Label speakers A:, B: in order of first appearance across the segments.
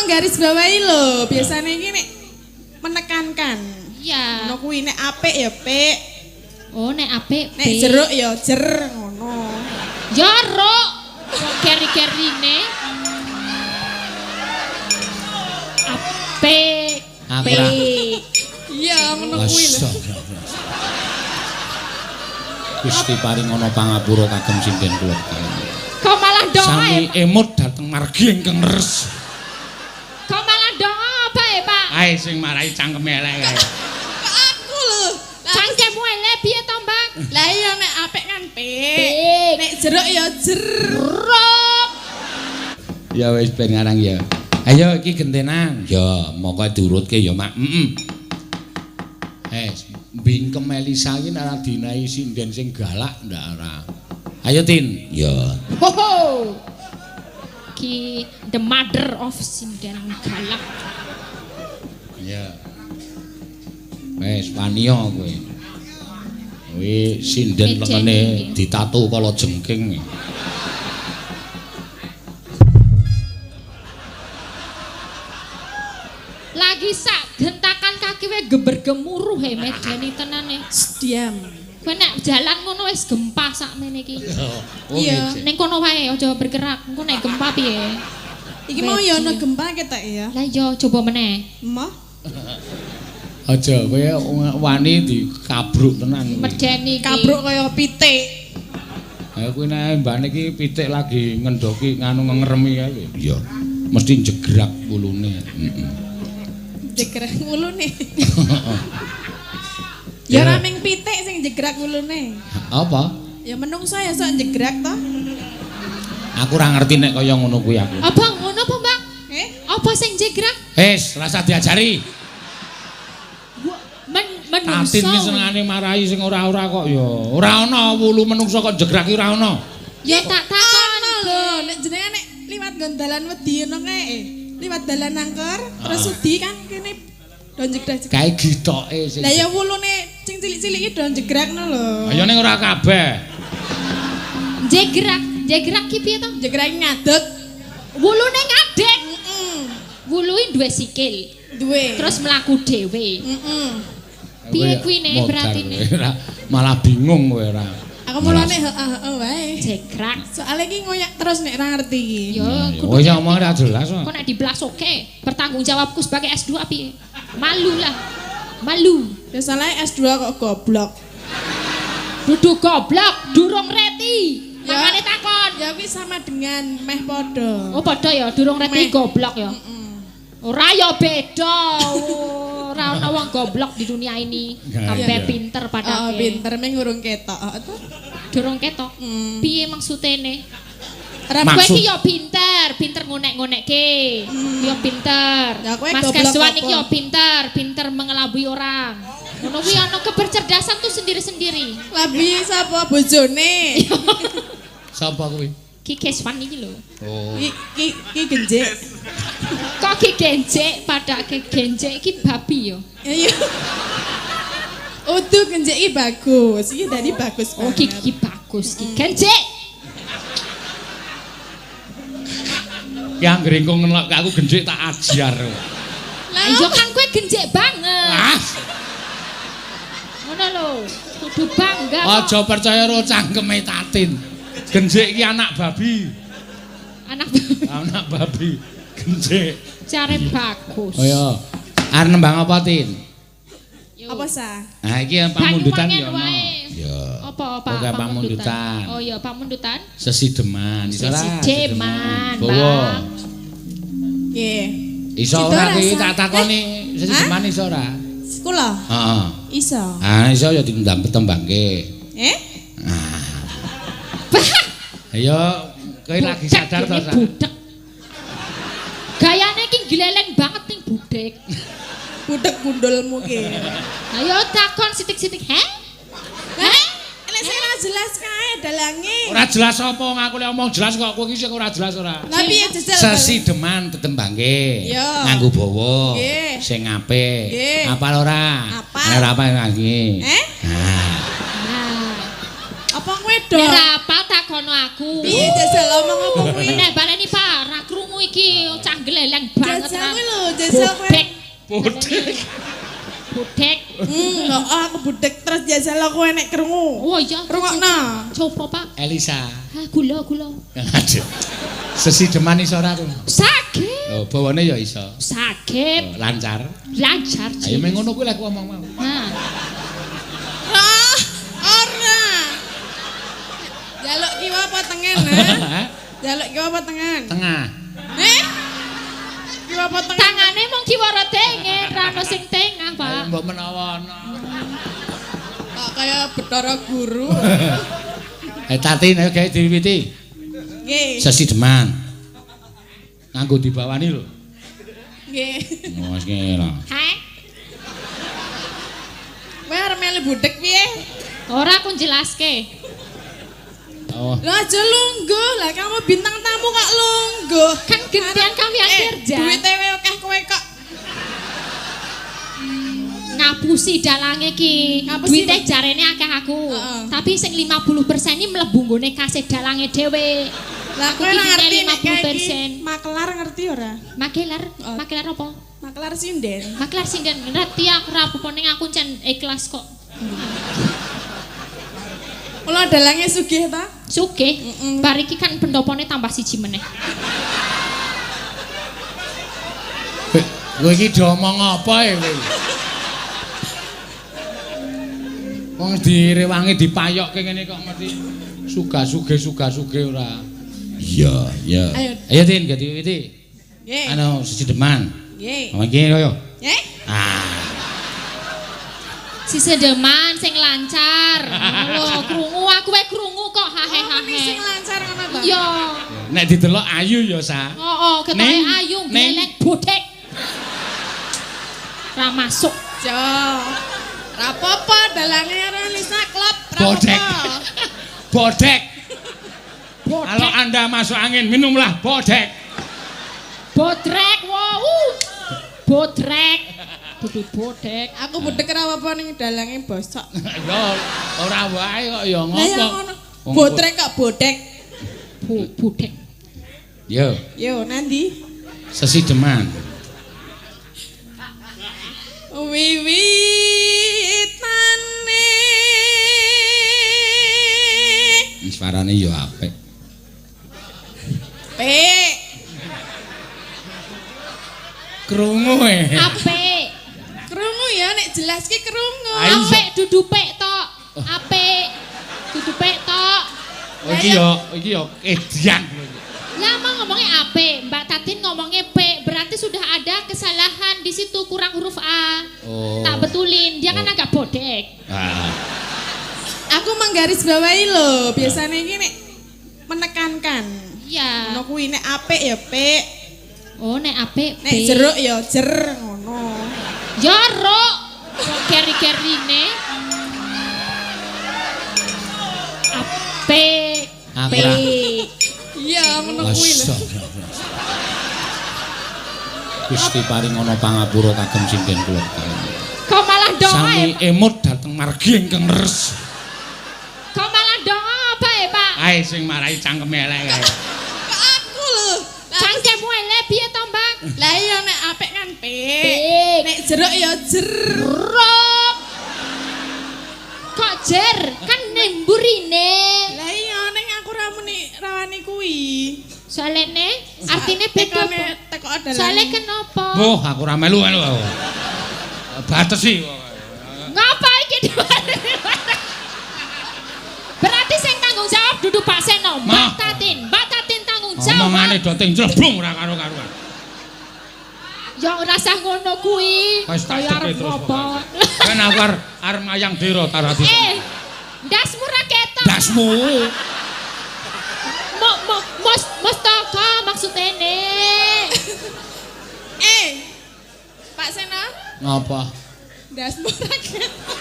A: menggarisbawahi lho. Biasane iki nek menekankan.
B: Iya.
A: Ngono kuwi nek apik ya pik.
B: Oh, nek apik
A: nek jeruk ya jer ngono.
B: Jeruk. Kok keri-kerine. Apik. Pik.
A: Iya, ngono kuwi lho.
C: Gusti paring ana pangapura kagem sinden kula kaliyan.
B: Kok malah doa?
C: Sami emut dhateng margi ingkang leres.
B: Kok malah doa apa ya, Pak?
C: Ae sing marai cangkeme elek kae.
A: Kok aku lho.
B: Cangkemmu elek piye to, Mbak?
A: Lah iya nek apik kan pik. Nek jeruk ya jeruk.
C: Ya wis ben ngarang ya. Ayo iki gentenan. Ya, monggo diurutke ya, Mak. Heeh. Bingkem Elisa iki nek ora dinahi sinden sing galak ndak ora. Ayo Tin. Ya.
B: Ho ho. Ki the mother of sinden galak.
C: Ya. Wis waniya kowe. Kuwi sinden lengene ditatu kala jengking.
B: Lagi sak gentakan kaki we geber-gemuruh he medeni tenane.
A: Diam.
B: Kowe nek jalan ngono wis gempa sakmene iki.
C: Oh,
A: iya.
B: Ning kono wae aja bergerak. Engko nek gempa piye?
A: Iki mau ya ana gempa ketok ya.
B: Lah iya coba meneh.
A: Emoh.
C: Aja kowe wani dikabruk tenan.
B: Medeni iki.
A: Kabruk kaya pitik.
C: Ha kuwi nek mbane iki pitik lagi ngendoki nganu ngeremi kae. Iya. Mesti jegrak wulune. Heeh.
A: Jegrak wulune. Ya ora ming pitik sing jegrak wulune.
C: Apa?
A: Ya menungso ya sok jegrak to.
C: Aku ora ngerti nek kaya ngono kuwi aku.
B: Apa ngono apa, Mbak?
A: Eh?
B: Apa sing jegrak?
C: Wis, rasa diajari.
B: Menungso.
C: Tatin iki senengane marahi sing ora-ora kok ya. Ora ana wulu menungso kok jegrak iki ora ana.
B: Ya tak takon
A: lho, nek jenengan nek liwat nggon dalan wedi ngono kae. Liwat dalan angker terus wedi kan kene do jegrak.
C: Kae gitoke sing.
A: Lah ya wulune sing cilik-cilik iki do jegrak ngono lho.
C: Ya ning ora kabeh.
B: Jegrak, jegrak ki piye to?
A: Jegrak ngadeg.
B: Wulune ngadeg.
A: Heeh.
B: Wuluhe duwe sikil.
A: Duwe.
B: Terus mlaku dhewe.
A: Heeh.
B: Piye kuwi ne berarti ne?
C: Malah bingung kowe ora.
A: Aku mulane heeh wae.
B: Jegrak.
A: Soale iki ngoyak terus nek ora ngerti iki.
B: Ya
C: kudu. Oh ya omong ora jelas kok.
B: Kok nek diblasoke bertanggung jawabku sebagai S2 piye? Malu lah. Malu.
A: Ya salahe S2 kok goblok.
B: Dudu goblok, durung reti. Makane takon.
A: Ya kuwi sama dengan meh padha.
B: Oh padha ya, durung reti goblok ya. Ora ya beda. Ora ana wong goblok di dunia ini. Kabeh pinter padake.
A: Oh, pinter meng urung ketok.
B: Durung ketok. Piye maksudene? Kowe iki ya pinter, pinter ngonek-ngonekke. Ya pinter. Mas Keswan iki ya pinter, pinter mengelabui orang. Ngono kuwi ana kebercerdasan tuh sendiri-sendiri.
A: Labi sapa bojone?
C: Sapa kuwi?
B: Ki Keswan iki lho.
C: Oh.
A: Ki ki genjek.
B: Kok ki genjek padake genjek iki babi ya.
A: Iya. Udu genjek iki bagus. Iki dadi bagus banget.
B: Oh ki ki bagus ki genjek.
C: Ki anggere engko ngelok aku genjek tak ajar.
B: Lah iya kan kowe genjek banget.
C: Ah.
B: Ngono lho, kudu bangga kok.
C: Aja percaya karo cangkeme Tatin. Genjek iki anak babi.
B: Anak babi.
C: Anak babi. Genjek.
B: Jare bagus.
C: Oh iya. Arep nembang apa, Tin?
A: Apa sa?
C: Nah iki pamundutan ya ono. Ya.
B: Apa apa
C: pamundutan?
B: Oh iya, pamundutan.
C: Sesideman, iso ora?
B: Sesideman.
C: Bawa.
A: Nggih.
C: Iso ora kuwi tak takoni sesideman iso ora?
A: Kula?
C: Heeh.
A: Iso.
C: Ah iso ya ditembangke.
A: Eh?
C: Ah. Ayo, kowe lagi sadar to, Sa?
B: Budek. Gayane iki gleleng banget ning budek.
A: Budek gundulmu ki.
B: Ayo takon sithik-sithik, he?
A: Heh? Nek sing ora jelas kae dalange.
C: Ora jelas apa wong aku lek omong jelas kok kowe iki sing ora jelas ora.
A: Lah piye jejel?
C: Sesideman tetembangke. Nganggo bawa. Sing apik. Apal ora? Ora apal lagi.
A: Eh?
C: Nah.
A: Apa kowe do?
B: Nek ora apal takono aku.
A: Piye jajal omong apa kuwi?
B: Nek baleni Pak, ra krungu iki cah gleleng banget. Banget
A: Jajal kuwi lho, jajal kowe.
B: Bodek.
C: Bodek.
B: Bodek.
A: Oh, aku budek terus jajal kowe nek krungu.
B: Oh iya.
A: Rungokno.
B: Coba, Pak.
C: Elisa.
B: Ah, gula, gula.
C: Aduh. Sesideman iso ora aku?
B: Saged.
C: Oh, bawane ya iso.
B: Saged.
C: Oh, lancar.
B: Lancar.
C: Ayo meng ngono kuwi lek aku omong mau.
B: Nah.
A: Ah, ora. Jaluk kiwa apa tengen, ha? Jaluk kiwa apa tengen?
C: Tengah.
A: Eh? Kiwa apa tengen?
B: Tangane mung kiwa ora tengen, ra ono sing tengah, Pak.
C: Mbok menawa ana.
A: Kok kaya Bathara Guru.
C: Tatin ayo gawe diwiwiti.
A: Nggih.
C: Sesideman. Nganggo dibawani lho.
A: Nggih.
C: Oh, wis ngene lho.
B: Heh.
A: Kowe arep melu budek piye?
B: Ora aku jelaske.
C: Oh.
A: Lah aja lungguh, lah kamu bintang tamu kok lungguh.
B: Kan gantian kami yang kerja.
A: Duite akeh kowe kok.
B: Ngapusi dalange ki. Duite jarene akeh aku. Tapi sing 50% ini mlebu nggone kasih dalange dhewe.
A: Lah kowe ngerti nek 50%. Makelar ngerti ora?
B: Makelar? Makelar apa?
A: Makelar sinden.
B: Makelar sinden. Ngerti aku ora apa-apa ning aku cen ikhlas kok.
A: Mula dalange sugih ta?
B: Sugih. Bar iki kan pendopone tambah siji meneh.
C: Kowe iki do omong apa e kowe? Wong direwangi dipayokke ngene kok ngerti suga-suge suga-suge ora. Iya, iya. Ayo Tin, ganti wiwiti.
A: Nggih.
C: Anu sesideman.
A: Nggih.
C: Oh iki yo.
A: Nggih.
C: Ah.
B: Sesideman sing lancar. Ngono lho, krungu aku wae krungu kok hahe-hahe.
A: Sing lancar ngono ta?
B: Iya.
C: Nek didelok ayu ya, Sa.
B: Heeh, ketoke ayu gleleng bodhek. Ra masuk.
A: Jo. Ra apa-apa dalange karo Lisa klop ra
C: Bodhek. Bodhek. Kalau Anda masuk angin, minumlah bodhek.
B: Bodrek, wow. Bodrek. Dudu bodhek.
A: Aku bodhek ora apa-apa ning dalange bosok.
C: Ya ora wae kok ya ngopo.
A: Bodrek kok bodhek.
B: Bodhek.
C: Yo.
A: Yo nandi?
C: Sesideman.
A: Wiwitane.
C: Suarane yo apik.
A: Apik.
C: Krungu e.
B: Apik.
A: Krungu ya nek jelas ki krungu.
B: Apik dudu pek tok. Apik. Dudu pek tok.
C: Oh iki yo edian.
B: Lah mau ngomongnya apik, Mbak Tatin ngomongnya P, berarti sudah ada kesalahan di situ kurang huruf A.
C: Oh.
B: Tak betulin, dia kan agak bodek.
C: Ah.
A: Aku menggarisbawahi lho, biasanya ini nek menekankan.
B: Iya.
A: Ngono kuwi nek apik ya P.
B: Oh, nek apik P.
A: Nek jeruk ya jer ngono.
B: Ya ruk. Kok keri-kerine. Apik. P.
A: Iya, ngono kuwi lho.
C: Gusti paring ana pangapura kagem sinden kula.
B: Kok malah doa?
C: Sami emut dhateng margi ingkang res.
B: Kok malah doa apa ya, Pak?
C: Ae sing marai cangkeme elek kae.
A: Kok aku lho.
B: Cangkemmu elek piye to, Mbak?
A: Lah iya nek apik kan P. Nek jeruk ya jeruk.
B: Kok jer? Kan nemburine.
A: Lah iya ning aku ra muni rawani kuwi.
B: Soalene artine beda. Soale kenapa?
C: Boh, aku ra melu melu. Batesi.
B: Ngapa iki? Berarti sing tanggung jawab dudu Pak Seno, Mbak Tatin. Mbak Tatin tanggung jawab.
C: Omongane do ting jleblung ora karo-karuan.
B: Ya ora sah ngono kuwi.
C: Wis tak arep ngopo. Kan aku arep mayang dira tarati.
B: Eh, ndasmu ra ketok.
C: Ndasmu.
B: Mustaka maksudene.
A: Eh. Pak Seno.
C: Ngapa?
A: Ndasmu ra ketok.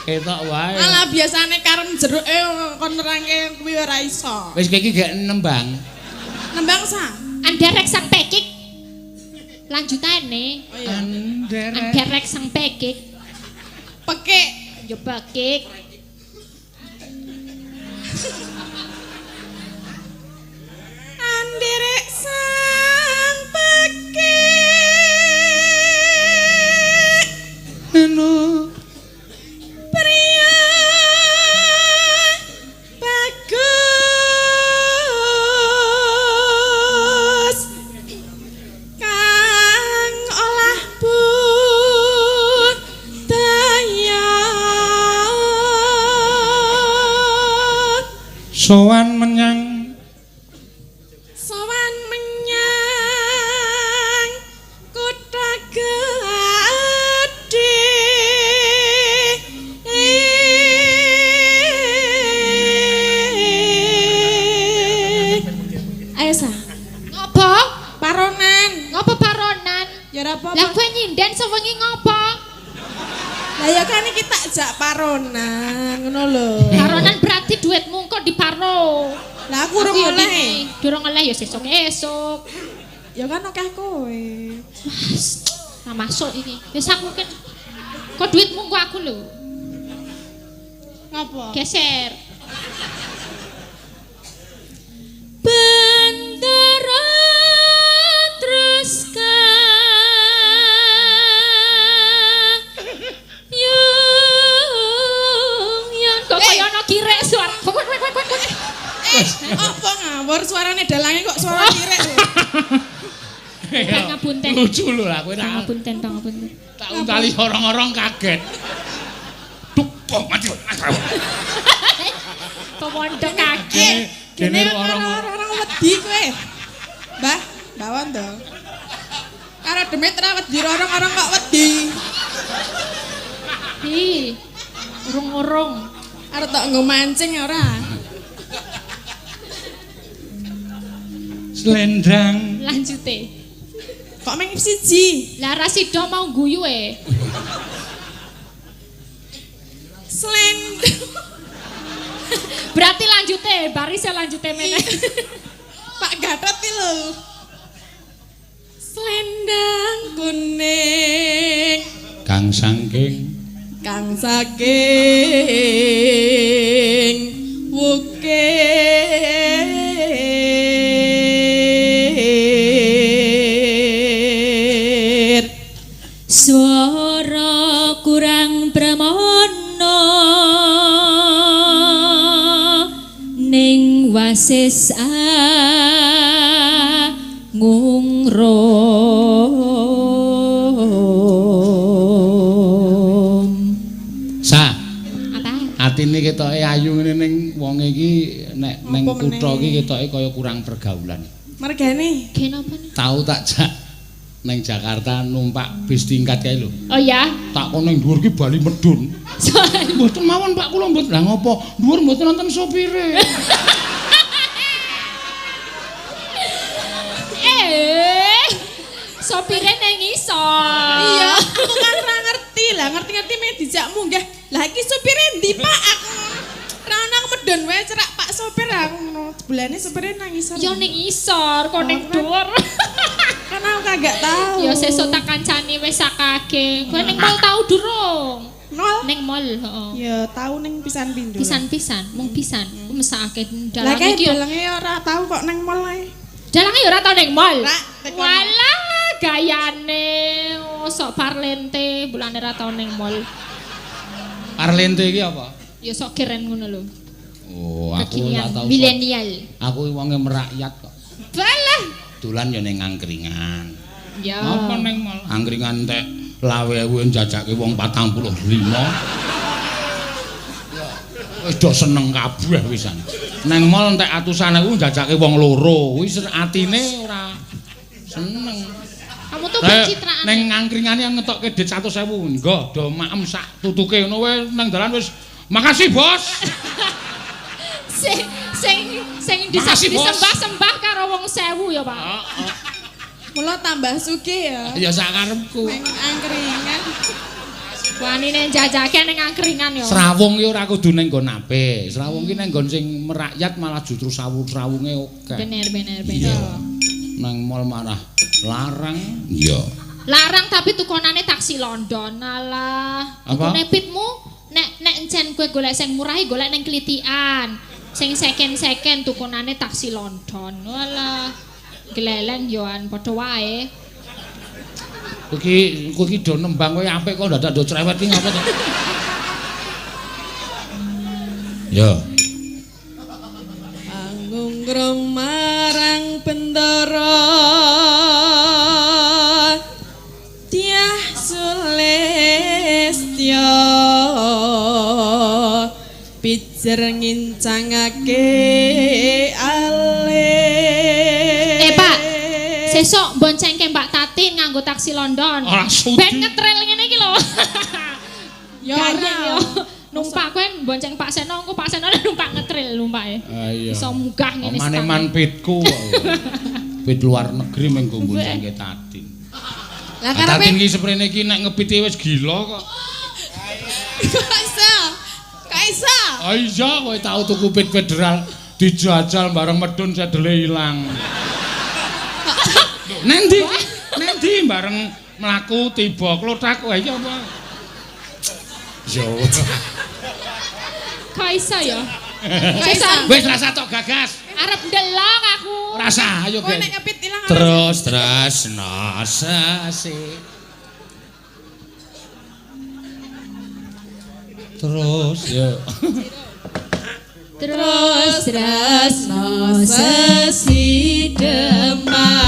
C: Ketok wae.
A: Alah biasane karem jeruke kon nerangke kuwi ora iso.
C: Wis iki gek nembang.
A: Nembang sa.
B: Anderek sang pekik. Lanjutane.
A: Oh iya.
B: Anderek sang pekik.
A: Pekik.
B: Ya pekik.
A: Anderek sang
C: Sowan menyang
A: Sowan menyang kutha gedhe. Ayo sa.
B: Ngopo?
A: Paronan.
B: Ngopo paronan?
A: Ya ora apa-apa.
B: Lah kowe nyinden sewengi ngopo?
A: Lah ya kan iki tak jak paronan, ngono lho.
B: Paronan berarti duitmu kok diparo.
A: Lah aku urung oleh.
B: Durung oleh ya sesuk esuk.
A: Ya kan akeh kowe.
B: Mas, ora masuk iki. Wis aku kan kok duitmu kok aku lho.
A: Ngopo?
B: Geser. Bendera terus kok kaya ana kirek suara.
A: Apa ngawur suarane dalange kok suara kirek.
B: Pangapunten.
C: Lucu lho lah kowe tak.
B: Pangapunten, pangapunten.
C: Tak untali orang-orang kaget. Duk, oh, mati.
B: Pemondo kaget.
A: Dene orang-orang wedi kowe. Mbah, Mbah Wondo. Karo demit ora wedi orang-orang kok wedi.
B: Hi. Urung-urung.
A: Arep tok nggo mancing ora.
C: Slendang.
B: Lanjute.
A: Kok mung siji?
B: Lah ra sida mau guyu e.
A: Slendang.
B: Berarti lanjute, barise lanjute meneh.
A: Pak Gatot iki lho. Slendang kuning
C: kang saking
A: kang saking wukir
B: swara kurang pramana ning wasis ngungrum.
C: Sa.
B: Apa?
C: Atine ketoke ayu ngene ning wong iki nek ning kutha iki ketoke kaya kurang pergaulan.
A: Mergane?
B: Kenapa nih?
C: Tau tak jak neng Jakarta numpak bis tingkat kae lho.
B: Oh ya.
C: Tak kono ning dhuwur ki bali medun. Mboten mawon Pak kula mboten. Lah ngopo? Dhuwur mboten nonton sopire.
B: Sopire ning ngisor.
A: Iya, aku kan ora ngerti. Lah ngerti-ngerti meh dijak munggah. Lah iki sopire ndi Pak? Aku ora ono medun wae cerak Pak sopir aku ngono. Jebulane sopire nang ngisor.
B: Ya ning ngisor, kok ning dhuwur.
A: Kan aku kagak tahu.
B: Ya sesuk tak kancani wis sakake. Kowe ning mall tau durung?
A: Nol?
B: Ning mall, heeh.
A: Ya tau ning pisan pindho.
B: Pisan-pisan, mung pisan. Ku mesakake
A: Lah
B: dalange iki.
A: Dalange ora tau kok ning mall ae.
B: Dalange ya ora tau ning mall. Walah gayane oh, sok parlente bulane ora tau ning mall.
C: Parlente iki apa?
B: Ya sok keren ngono lho.
C: Oh, aku ora tau.
B: Milenial.
C: Aku wonge merakyat kok.
B: Balah.
C: Dolan ya ning angkringan.
B: Ya.
C: Apa ning mall? Angkringan tek lawe-ewe njajake wong 45. Ya, wis do seneng kabeh wisan. Neng mall entek atusan ewu njajake wong loro. Kuwi atine ora seneng.
B: Kamu tuh pencitraan.
C: Neng angkringane ngetokke dit 100.000. Nggo do maem sak tutuke ngono wae nang dalan wis makasih, Bos.
B: Sing sing sing disembah-sembah karo wong 1000 ya, Pak.
C: Heeh.
A: Mula tambah sugih ya.
C: Ya sak karepku.
A: Neng angkringan.
B: Wanine njajake ning angkringan ya.
C: Srawung ki ora kudu ning nggon apik. Srawung ki ning nggon sing merakyat malah justru sawung-srawunge akeh.
B: Bener bener bener.
C: Nang mall malah larang. Iya.
B: Larang tapi tukonane taksi London alah. Tukune pitmu nek nek encen kowe golek sing murah golek ning Klitikan. Sing second-second tukonane taksi London. Walah. Gleleng yoan padha wae.
C: Kowe iki do nembang kowe apik kok dadak do cerewet iki ngapa to? Ya.
A: Anggung marang bendara Dyah Sulistya Jer ngincangake ale.
B: Pak, sesuk boncengke Mbak Tatin nganggo taksi London.
C: Ora sudi.
B: Ben ngetril ngene iki lho.
A: Ya
B: ora. Numpak kowe bonceng Pak Seno, engko Pak Seno numpak ngetril numpake.
C: Ah iya.
B: Iso munggah ngene.
C: Maneman pitku kok. Pit luar negeri mung nggo boncengke Tatin.
A: Lah karepe
C: Tatin iki seprene iki nek ngepiti wis gila kok.
A: Kok iso? Kok iso?
C: Ah iya, kowe tau tuku pit federal dijajal bareng medun sedele ilang. Nendi? Nendi bareng mlaku tiba klothak kowe iki apa? Yo.
B: Kok iso ya?
C: Wis rasa tok gagas.
B: Arep ndelok aku.
C: Rasa ayo
A: ben. Kowe nek ngepit ilang.
C: Terus tresno sasi. Terus yo.
A: Terus tresno sesi demang.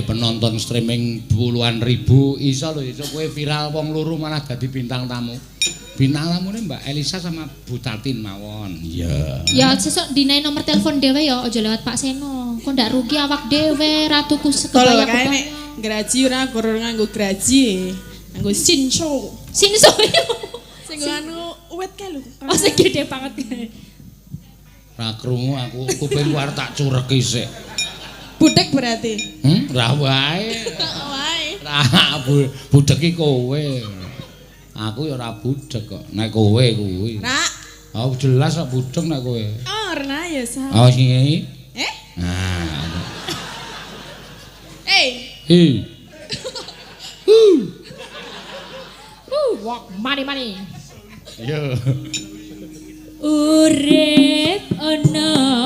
C: Penonton streaming puluhan ribu iso lho, iso kowe viral wong loro malah dadi bintang tamu. Bintang tamune Mbak Elisa sama Bu Tatin mawon. Iya.
B: Ya sesuk dinae nomor telepon dhewe ya, aja lewat Pak Seno. Kok ndak rugi awak dhewe ra tuku sekebaya.
A: Nek graji ora gur nganggo graji, nganggo sinso.
B: Sinso.
A: Sing anu uwet kae lho.
B: Oh sing gede banget kae.
C: Ra krungu aku, kupingku arep tak cureki sik.
A: Budek berarti?
C: Ra wae.
A: Wae.
C: Ra budek iki kowe. Aku ya ora budek kok. Nek kowe kuwi.
A: Ra.
C: Oh jelas kok budek nek kowe.
A: Oh, ora ya sa.
C: Oh sing iki.
A: Eh?
C: Nah.
A: Eh.
C: Hi.
B: Walk mari-mari.
C: Yo.
B: Urip ana